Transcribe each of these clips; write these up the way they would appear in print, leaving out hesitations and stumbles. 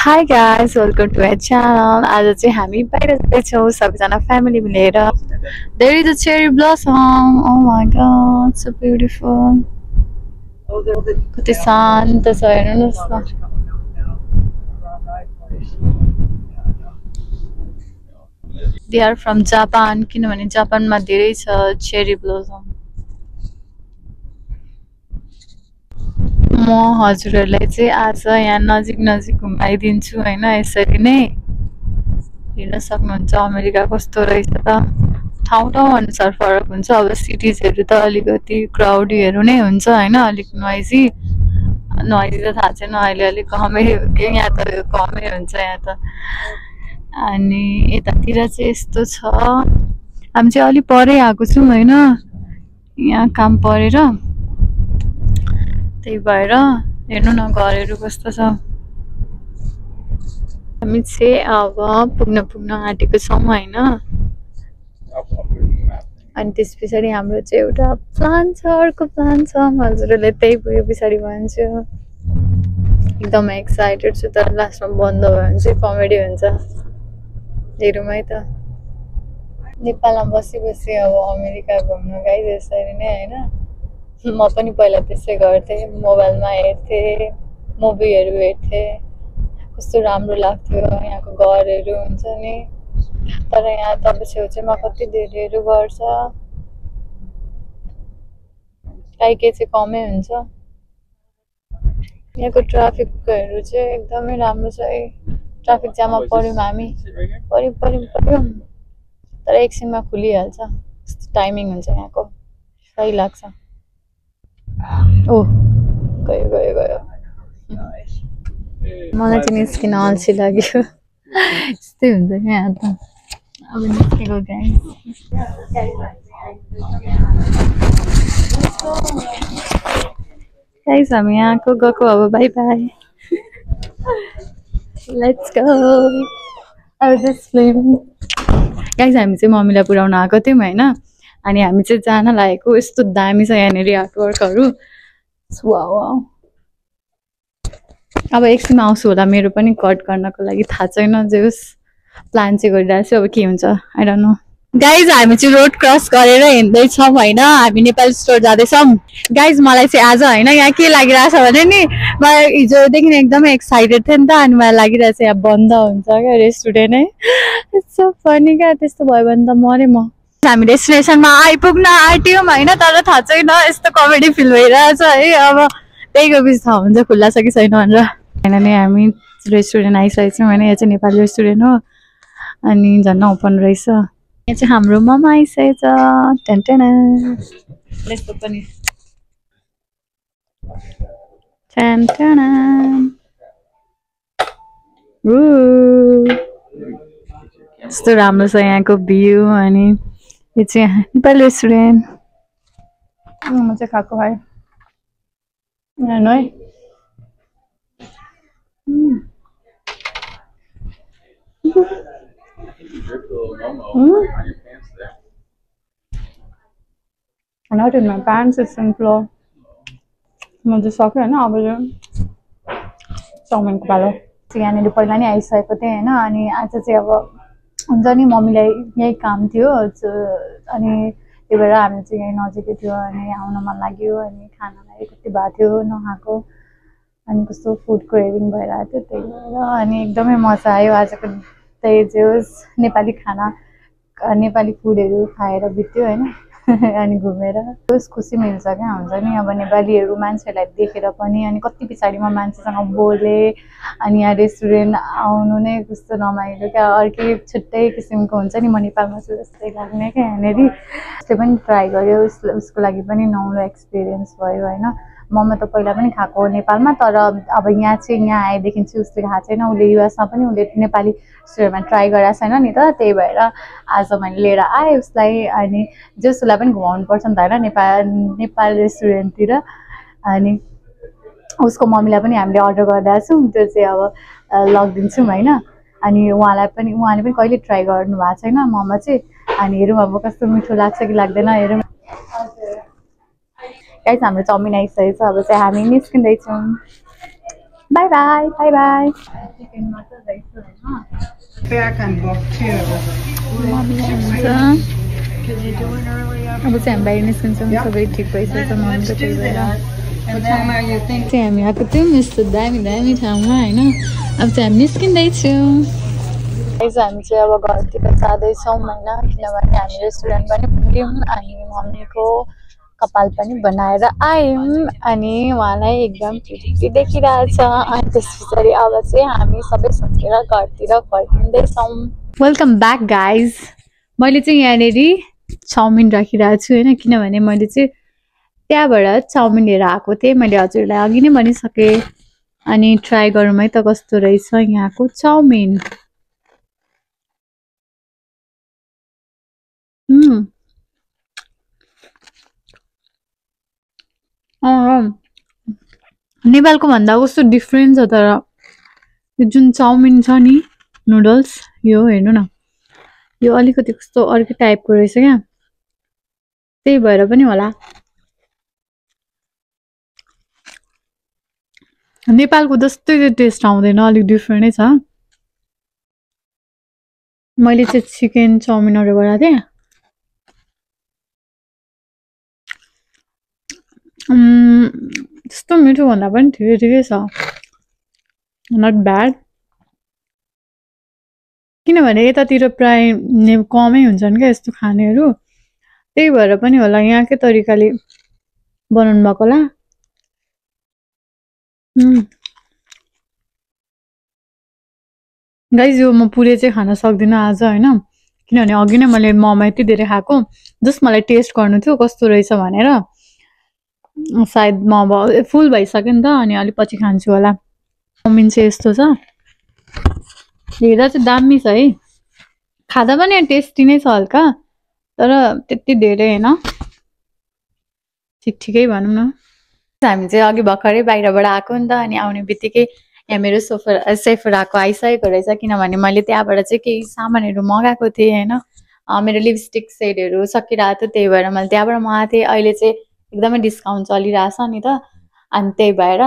Hi guys, welcome to our channel. आज चाहिँ हामी बाहिर जाँदैछौँ सबजना फ्यामिली मिलेर. There is a cherry blossom. Oh my god, so beautiful. कति शान्त छ हेर्नुहोस् न. They are from Japan किनभने जापानमा धेरै छ cherry blossom. म हजुरहरुलाई चाहिँ आज यहाँ नजिक नजिक घुमाइदिन्छु हैन यसरी नै हेर्न सक्नुहुन्छ अमेरिका कस्तो रहेछ त ठाउँ ठाउँ अनुसार फरक हुन्छ अब सिटीजहरु त अलिकति क्राउडीहरु नै हुन्छ हैन अलिक नोइजी त थाहा छैन अहिले अलिक कमै के यहाँ त कमै हुन्छ यहाँ त अनि यतातिर चाहिँ यस्तो छ हामी चाहिँ अलि परै आएको छौं हैन यहाँ काम परेर त्यही भएर हेर्नु न घरहरु कस्तो छ हामी चाहिँ अब पुग्न आँटेको छौं हैन अनि त्यसपछि हाम्रो चाहिँ एउटा प्लान छ अर्को प्लान छ हजुरले त्यही भयो पछाडी भन्छु एकदम एक्साइटेड छु तर लास्टमा बन्द भयो भने चाहिँ कमेडी हुन्छ हेरौँ है त नेपालमा बसी अब अमेरिका घुम्न गाइस यसरी नै हैन म पनि पहिला त्यसै गर्थे मोबाइलमा हेर्थे मुभीहरु हेर्थे कस्तो राम्रो लाग्थ्यो यहाँको घरहरु हुन्छ नि तर यहाँ त अब छेउछेउमा कति धेरैहरु गर्छ के चाहिँ कमै हुन्छ यहाँको ट्राफिकहरु चाहिँ एकदमै राम्रो छ है ट्राफिक जाममा पर्यौं हामी पर्यौं तर एकछिनमा खुलिहाल्छ टाइमिङ हुन्छ यहाँको सही लाग्छ ओ गयो मलाई चाहिँ निस्किन अल्छी लाग्यो यस्तै हुन्छ क्या यहाँ त अब निस्केको गाइस हामी यहाँको गएको अब bye bye let's go I was just filming guys हामी चाहिँ मम्मीलाई पुर्याउन आएको थियौं हैन अनि हामी चाहिँ जान लागेको यस्तो दामी छ यहाँनेरि आर्टवर्कहरु वाउ अब एकछिनमा आउँछु होला मेरो पनि कट गर्नको लागि थाहा छैन जेस प्लान चाहिँ गरिरहेको छु अब के हुन्छ आई डोन्ट नो गाइज हामी चाहिँ रोड क्रस गरेर हिँड्दै छौं हैन हामी नेपाल स्टोर जाँदै छौं गाइज मलाई चाहिँ आज हैन यहाँ के लागिरहेछ भने नि मलाई हिजोदेखि एकदमै एक्साइटेड थिए नि त अनि मलाई लागिरहेछ यहाँ बन्द हुन्छ क्या रेस्टुरेन्ट है सो फनी क्या त्यस्तो भयो भने त मरे म हामी डेस्टिनेसनमा आइपुग्न आँट्यौं हैन तर थाहा छैन यस्तो कमेडी फिल भइरहेछ है अब त्यहीको बिच थाहा हुन्छ खुल्ला छ कि छैन भनेर हैन नि हामी रेस्टुरेन्ट आइसकेको छौं हैन यो चाहिँ नेपाली रेस्टुरेन्ट हो अनि झन् ओपन रहेछ यहाँ चाहिँ हाम्रो ममा आइसकेछ टेन्टेन यस्तो पनि टेन्टेन यस्तो राम्रो छ यहाँको भ्यू अनि यो चाहिँ नेपाली रेस्टुरेन्ट म चाहिँ खाएको है हेर्नु है Not in my pants, it's in floor. म चाहिँ सक्यो हैन अब यो चाउमिनको पालो यहाँनिर पहिला नै आइसकेको थिएँ हैन अनि आज चाहिँ अब हुन्छ नि मम्मीलाई यही काम थियो अनि त्यही भएर हामी चाहिँ यही नजिकै थियो अनि आउन मन लाग्यो अनि खानालाई कति भएको थियो नखाएको अनि कस्तो फुड क्रेभिङ भइरहेको थियो त्यही भएर अनि एकदमै मजा आयो आजको त्यही जोस नेपाली खाना नेपाली फुडहरु खाएर बित्यो हैन अनि घुमेर कस खुसी मिल्छ क्या हुन्छ नि अब नेपालीहरु मान्छेलाई देखेर पनि अनि कति पछाडीमा मान्छेसँग बोले अनि यहाँ रेस्टुरेन्ट आउनु नै कस्तो रमाइलो क्या अर्कै छुट्टै किसिमको हुन्छ नि म नेपालमा छु जस्तै लाग्ने क्या यहाँनेरि त्यसले पनि ट्राई गर्यो उसको लागि पनि नौलो एक्सपिरियन्स भयो हैन ममा त पहिला पनि खाएको नेपालमा तर अब यहाँ चाहिँ यहाँ आएदेखि चाहिँ उसले खाएको छैन उसले युएसमा पनि उसले नेपाली रेस्टुरेन्टमा ट्राई गरेको छैन नि त त्यही भएर आज मैले लिएर आएँ उसलाई अनि जसलाई पनि घुमाउनु पर्छ नि त हैन नेपाल रेस्टुरेन्टतिर अनि उसको मम्मीलाई पनि हामीले अर्डर गर्दा छौं त्यो चाहिँ अब लगिदिन्छौँ हैन अनि उहाँले पनि कहिले ट्राई गर्नु भएको छैन ममा चाहिँ अनि हेरौँ अब कस्तो मिठो लाग्छ कि लाग्दैन हेरौँ गाइस हाम्रो चाउमिन आइसकेको छ अब चाहिँ हामी निस्किँदै छौं by by by by Back on book two. अब चाहिँ हामी बाहिर निस्किन्छौँ सबै ठिक भइसकेछ मम्मीको त्यही भएर चाहिँ हामी आएको थियौँ यस्तो दामी दामी ठाउँमा होइन अब चाहिँ हामी निस्किँदैछौँ हामी चाहिँ अब घरतिर जाँदैछौँ होइन किनभने हामी रेस्टुरेन्ट पनि पुग्यौँ अनि मम्मीको कपाल पनि बनाएर आयौँ अनि उहाँलाई एकदम प्रिटी देखिरहेछ अनि त्यस पछाडि अब चाहिँ हामी सबै सकेर घरतिर फर्किँदैछौँ वेलकम ब्याक गाइज मैले चाहिँ यहाँनिर चाउमिन राखिरहेको छु होइन किनभने मैले चाहिँ त्यहाँबाट चाउमिन लिएर आएको थिएँ मैले हजुरलाई अघि नै भनिसकेँ अनि ट्राई गरौँ है त कस्तो रहेछ यहाँको चाउमिन नेपालको भन्दा कस्तो डिफ्रेन्ट छ तर यो जुन चाउमिन छ नि नुडल्स यो हेर्नु न यो अलिकति कस्तो अर्कै टाइपको रहेछ क्या त्यही भएर पनि होला नेपालको जस्तै टेस्ट आउँदैन अलिक डिफ्रेन्टै छ मैले चाहिँ चिकन चाउमिन अर्डर गरेको थिएँ त्यस्तो मिठो भन्दा पनि ठिकै छ नट ब्याड किनभने यतातिर प्राय कमै हुन्छन् क्या यस्तो खानेहरू त्यही भएर पनि होला यहाँकै तरिकाले बनाउनु भएको होला गाइज यो म पुरै चाहिँ खान सक्दिनँ आज होइन किनभने अघि नै मैले मोमो यति धेरै खाएको जस्ट मलाई टेस्ट गर्नु थियो कस्तो रहेछ भनेर सायद मोमो फुल भइसक्यो नि त अनि अलिक पछि खान्छु होला चाउमिन चाहिँ यस्तो छ हेर्दा चाहिँ दामी छ है खाँदा पनि टेस्टी नै छ हल्का तर त्यति धेरै होइन ठिकै भनौँ न हामी चाहिँ अघि भर्खरै बाहिरबाट आएको नि त अनि आउने बित्तिकै यहाँ मेरो सेफराको आइसकेको रहेछ किनभने मैले त्यहाँबाट चाहिँ केही सामानहरू मगाएको थिएँ होइन मेरो लिपस्टिक सेडहरू सकिरहेको थियो त्यही भएर मैले त्यहाँबाट मगाएको थिएँ अहिले चाहिँ एकदमै डिस्काउन्ट चलिरहेछ नि त अनि त्यही भएर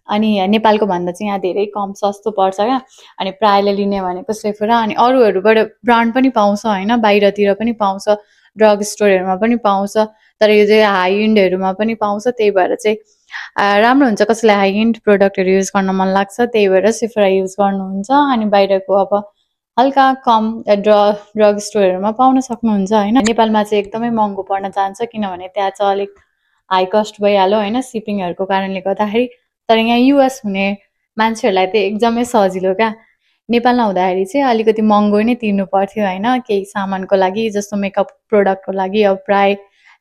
अनि नेपालको भन्दा चाहिँ यहाँ धेरै कम सस्तो पर्छ क्या अनि प्रायले लिने भनेको सेफरा अनि अरूहरूबाट ब्रान्ड पनि पाउँछ होइन बाहिरतिर पनि पाउँछ ड्रग स्टोरहरूमा पनि पाउँछ तर यो चाहिँ हाई इन्डहरूमा पनि पाउँछ त्यही भएर चाहिँ राम्रो हुन्छ कसैलाई हाई इन्ड प्रोडक्टहरू युज गर्न मन लाग्छ त्यही भएर सेफरा युज गर्नुहुन्छ अनि बाहिरको अब हल्का कम ड्रग स्टोरहरूमा पाउन सक्नुहुन्छ होइन नेपालमा चाहिँ एकदमै महँगो पर्न जान्छ किनभने त्यहाँ चाहिँ अलिक हाई कस्ट भइहाल्यो होइन सिपिङहरूको कारणले गर्दाखेरि तर यहाँ युएस हुने मान्छेहरूलाई चाहिँ एकदमै सजिलो क्या नेपालमा हुँदाखेरि चाहिँ अलिकति महँगो नै तिर्नु पर्थ्यो होइन केही सामानको लागि जस्तो मेकअप प्रोडक्टको लागि अब प्राय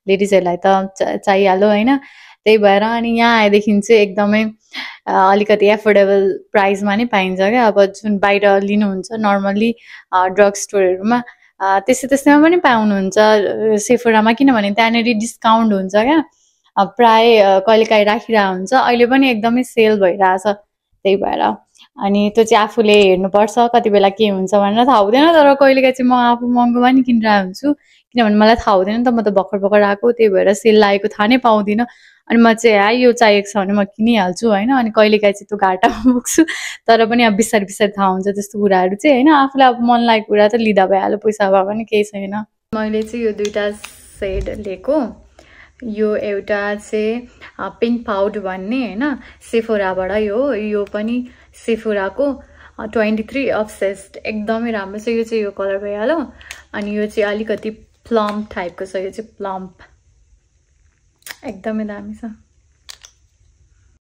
लेडिजहरूलाई त चाहिहाल्यो होइन त्यही भएर अनि यहाँ आएदेखि चाहिँ एकदमै अलिकति एफोर्डेबल प्राइसमा नै पाइन्छ क्या अब जुन बाहिर लिनुहुन्छ नर्मल्ली ड्रग स्टोरहरूमा त्यस्तैमा पनि पाउनुहुन्छ सेफरामा किनभने त्यहाँनिर डिस्काउन्ट हुन्छ क्या प्राय कहिलेकाहीँ राखिरहेको हुन्छ अहिले पनि एकदमै सेल भइरहेछ त्यही भएर अनि त्यो चाहिँ आफूले हेर्नुपर्छ कति बेला के हुन्छ भनेर थाहा हुँदैन तर कहिलेकाहीँ चाहिँ म आफू महँगोमा नि किनिरहेको हुन्छु किनभने मलाई थाहा हुँदैन नि त म त भर्खर आएको त्यही भएर सेल लागेको थाहा नै पाउँदिनँ अनि म चाहिँ यो चाहिएको छ भने म किनिहाल्छु होइन अनि कहिलेकाहीँ चाहिँ त्यो घाटामा पुग्छु तर पनि अब बिस्तारै थाहा हुन्छ त्यस्तो कुराहरू चाहिँ होइन आफूलाई अब मन लागेको कुरा त लिँदा भइहाल्यो पैसा भए पनि केही छैन मैले चाहिँ यो दुईवटा सेड लिएको यो एउटा चाहिँ पिङ्क पाउडर भन्ने होइन सेफोराबाट यो पनि सेफोराको 23 अब्सेस्ड एकदमै राम्रो छ यो चाहिँ यो कलर भइहाल्यो अनि यो चाहिँ अलिकति प्लम टाइपको छ यो चाहिँ प्लम्प एकदमै दामी छ